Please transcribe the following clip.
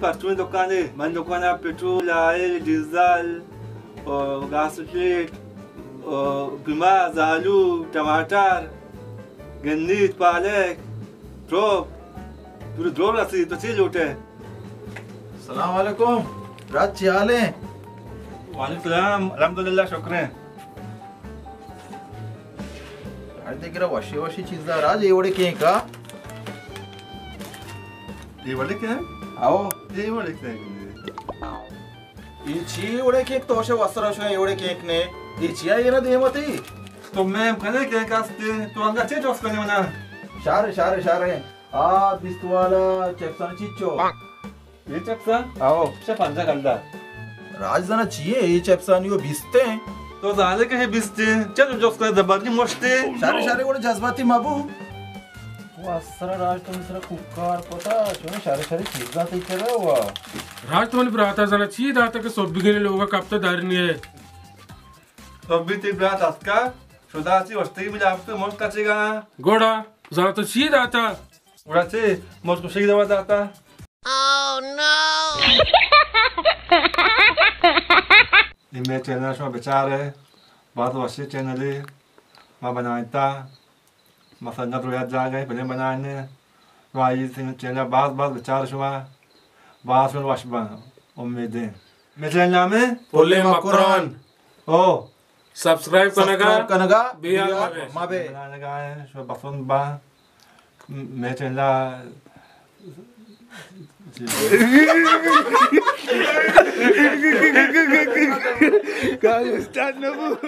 پرچون دکانے؟ من دکان ءَ پٹرول، آئل، ڈیزل، او گاسولیٹ، او پیماز، آلو، ٹماٹر، گندیت، پالک، ٹوپ، پورے دور رسی، تو چی لوٹے؟ السلام علیکم۔ راج چی حال ہیں؟ وعلیکم السلام، الحمدللہ، شکر ہیں۔ راج دیکھ رہا وشی وشی چیز دا۔ راج، یہ وڑے کیک کا؟ یہ وڑے کیک؟ آؤ۔ یہ وڑے کیک؟ یہ چی وڑے کیک؟ تو شے وسرا شو یہ وڑے کیک نے۔ یہ چی آئی نا دیمتی؟ تو میں کنے کیک آستے، تو انگا چے جوس کنے منا؟ شارے، شارے، شارے۔ آ بیست والا چپسانی چیچو۔ یہ چپساں؟ آؤ۔ چہ پنجاہ کلدار۔ راج زانا چیے؟ یہ چپسانی وہ بیست ہیں۔ تو زانے کہ یہ بیست ہیں۔ چل جوس کنے دبرنی مشتے۔ شارے، شارے، وہ جذباتی مبو۔ وہ اثر راج تم سر کوکار پتا، چون شارے، شارے چیزاں تی کرا ہوا۔ راج تمہاری براتا زانا چیے داتا کہ سب بگنے لوگا کپتا دارنی ہے۔ سب بھی تی برات اتکا، شدا چی وشتی ملاپتے مشت کچے گا۔ گوڑا، زانا تو چیے داتا؟ گڑا چے؟ مشت کشگ دوا داتا۔ اے مئے چینل شما بچارے، باز وشی چینلے ما بنائینتا۔ ما سنگت رو یک جاگہ فلم بنائینے، رو آئی چینل باز باز بچار شما، باز شما وش بان، امیدیں۔ مئے چینل نامے پلے مکران۔ او۔ سبسکرائب کنگا، سبسکرائب کنگا، بے حال مبے۔ مبے۔ بنائینگا ہے، شما پسند با۔ مئے چینل کاج اسٹارٹ نہ بو۔